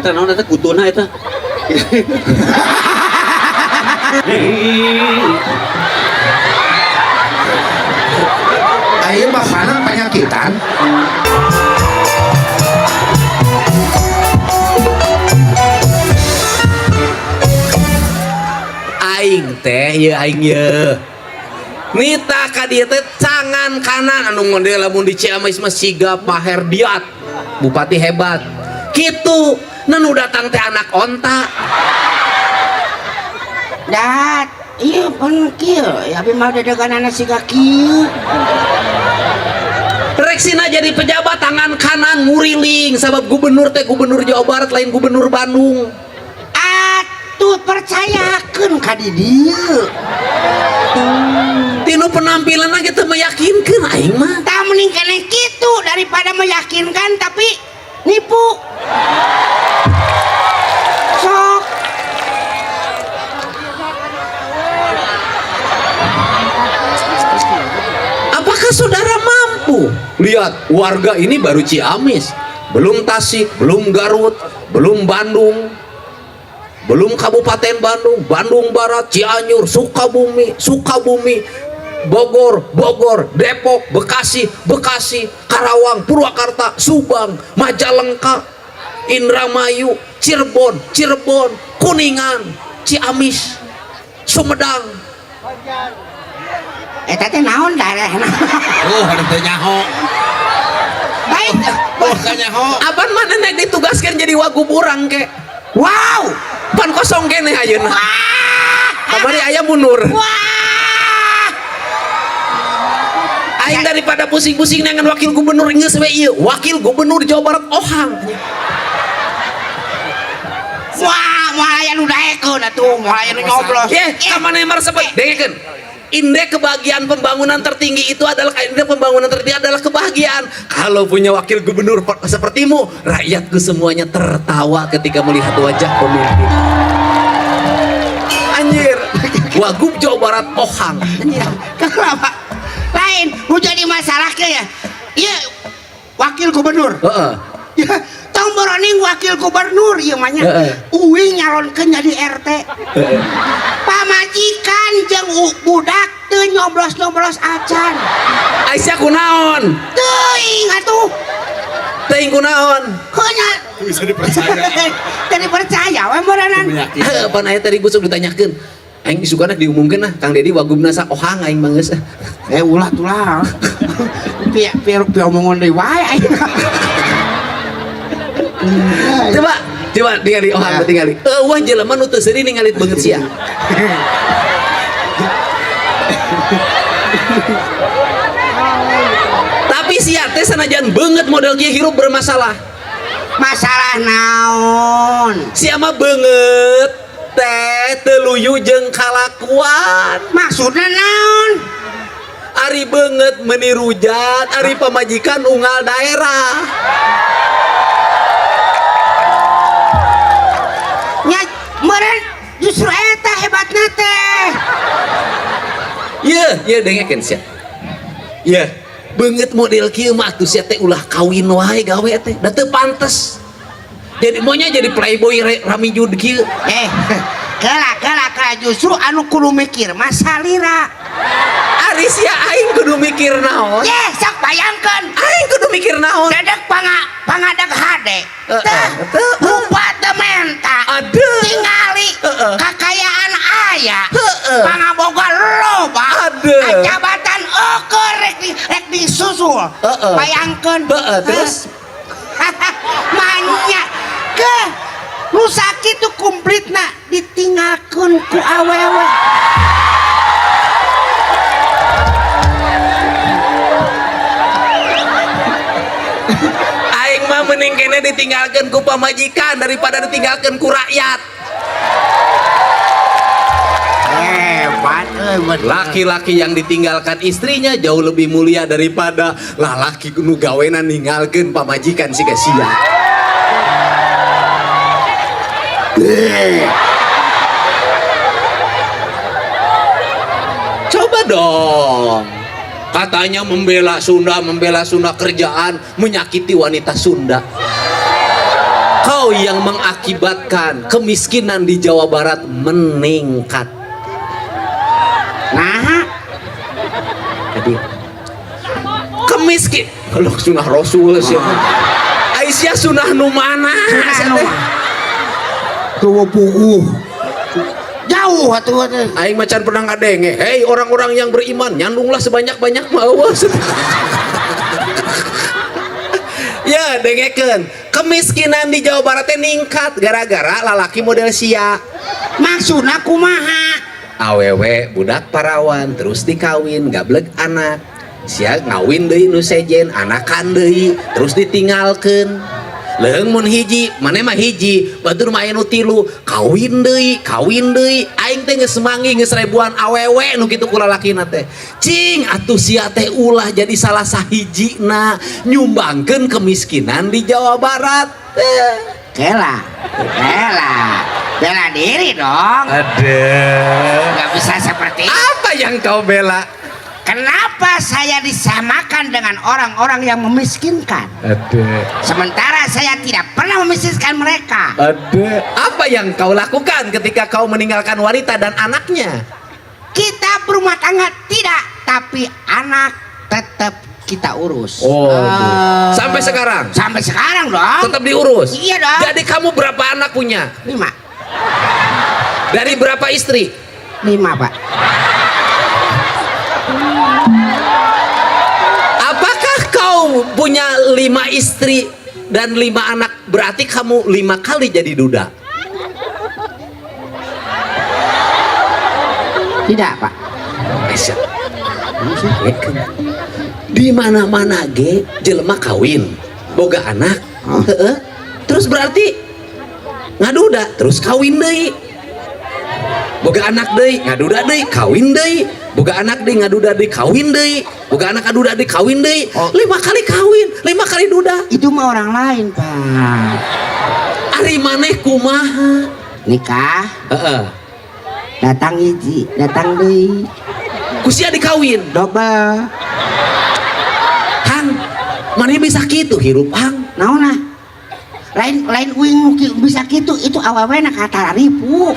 Eta naon eta kutuna eta. Ayo makanan penyakitan. Aing teh ye aing ye. Nita ka dieu teh tangan kanan anu model lamun di Ciamis mah siga Pak Herdiat, bupati hebat. Kitu, nah nu datang teh anak onta. Dat, iya pun kieu, ya abi mah dedegan siga kieu. Reksina jadi pejabat tangan kanan nguriling sabab gubernur teh gubernur Jawa Barat lain gubernur Bandung. Atuh percayakeun ka di dieu. Tinu penampilan lagi teu meyakinkeun aing mah. Tah mending keneh kitu daripada meyakinkan tapi nipu. Sok. Apakah saudara mampu? Lihat, warga ini baru Ciamis, belum Tasik, belum Garut, belum Bandung, belum Kabupaten Bandung, Bandung Barat, Cianjur, Sukabumi, Sukabumi, Bogor, Bogor, Depok, Bekasi, Bekasi, Karawang, Purwakarta, Subang, Majalengka, Indramayu, Cirebon, Cirebon, Kuningan, Ciamis, Sumedang. Eta teh naon daerahna? Oh, ada teh nyaho. Baik. Oh, teh nyaho. Apan mana nek ditugaskan jadi wagub urang ke? Wow. Pan kosong keneh ayeuna. Wah. Kamari aya mundur. Wah. Aing daripada pusing-pusing dengan wakil gubernur geus we ieu, wakil gubernur Jawa Barat ohang. Wah, moal aya nu daekeun atuh, moal aya nu nyoblos. Ye, ka mana resep dengekeun. Indeks kebahagiaan pembangunan tertinggi itu adalah indeks pembangunan tertinggi adalah kebahagiaan. Kalau punya wakil gubernur sepertimu, rakyatku semuanya tertawa ketika melihat wajah pemimpin. Anjir, wagub Jawa Barat ohang. Anjir, kenapa? Lain, nu jadi masalah ke ya? Iya, wakil gubernur. Heeh. Ya, tong boroning wakil gubernur ieu mah nya. Heeh. Uing nyalonkeun jadi RT. Pamajikan jeung budak teu nyoblos-nyoblos acan. Aisyah kunaon? Teuing atuh. Teuing kunaon? Heuh nya. Bisa dipercaya. Teu dipercaya we meureunan. Heuh, pan aya tadi busuk ditanyakeun. Aing isukana diumumkeun lah Kang Dedi wagubna sa ohang aing mah geus. Eh ulah tulah. Pi pi pi omongan deui wae aing. Coba, coba ningali ohang Ya. tingali. Eueuh jelema nu teu seuri ningali beungeut sia. Tapi sia teh sanajan beungeut model kieu hirup bermasalah. Masalah naon? Sia mah beungeut teh teu luyu jeung kalakuan. Maksudna naon? Ari beungeut meuni rujat, ari pamajikan unggal daerah. Nya meureun justru eta hebatna teh. Ye, ye dengekeun sia. Ye, beungeut model kieu mah atuh sia teh ulah kawin wae gawe teh, da teu pantes. Jadi maunya jadi playboy ramijud kieu. Eh, kela kela kela justru anu kudu mikir mah salira. Ari sia aing kudu mikir naon? Ye, sok bayangkeun. Aing kudu mikir naon? Dedek pangadag hade. Heeh. Teh, Teu. bupati menta. Aduh. Tingali Heeh. kakayaan aya. Heeh. Pangaboga loba. Aduh. Jabatan eueuh rek disusul. Heeh. Bayangkeun. Heeh, terus? Manya ke nu sakitu kumplitna ditinggalkeun ku awewe. Aing mah mending kene ditinggalkeun ku pamajikan daripada ditinggalkeun ku rakyat. Hebat euy bener. Laki-laki yang ditinggalkan istrinya jauh lebih mulia daripada lalaki nu gawena ninggalkeun pamajikan siga sia. Coba dong. Katanya membela Sunda kerjaan menyakiti wanita Sunda. Kau Kau yang mengakibatkan kemiskinan di Jawa Barat meningkat. Nah, Jadi kemiskin kalau sunah Rasul sih. Aisyah sunah nu mana? Sunah nu tuh puguh. Jauh atuh teh. Aing macan pernah ngadenge, "Hei orang-orang yang beriman, nyandunglah sebanyak-banyak mau." Ya, dengekeun. Kemiskinan di Jawa Barat teh ningkat gara-gara lalaki model sia. Maksudna kumaha? Awewe budak parawan terus dikawin gableg anak. Sia ngawin deui nu sejen, anakan deui, terus ditinggalkeun. Leung mun hiji, maneh mah hiji, batur mah aya nu tilu, kawin deui, kawin deui. Aing teh geus manggih geus ribuan awewe nu kitu ku lalakina teh. Cing atuh sia teh ulah jadi salah sahijina nyumbangkeun kemiskinan di Jawa Barat. Kela, bela, bela diri dong. Ada. Gak bisa seperti itu. Apa yang kau bela? Kenapa saya disamakan dengan orang-orang yang memiskinkan? Ada. Sementara saya tidak pernah memiskinkan mereka. Ada. Apa yang kau lakukan ketika kau meninggalkan wanita dan anaknya? Kita berumah tangga tidak, tapi anak tetap kita urus. Oh. Sampai sekarang? Sampai sekarang dong. Tetap diurus? Iya dong. Jadi kamu berapa anak punya? 5. Dari berapa istri? 5, Pak. Apakah kau punya 5 istri dan 5 anak berarti kamu 5 kali jadi duda? Tidak, Pak. Di mana-mana ge jelema kawin, boga anak, heeh. Terus berarti ngaduda, terus kawin deui. Boga anak deui, ngaduda deui, kawin deui. Boga anak deui, ngaduda deui, kawin deui. Boga anak ngaduda deui, kawin deui. Oh. 5 kali kawin, 5 kali duda. Itu mah orang lain, Pak. Ari maneh kumaha? Nikah. Heeh. Datang hiji, datang deui. Ku sia dikawin. Double. Hang, maneh bisa kitu hirup hang. Naon ah? Lain lain uing nu bisa kitu, itu awewena katararipu.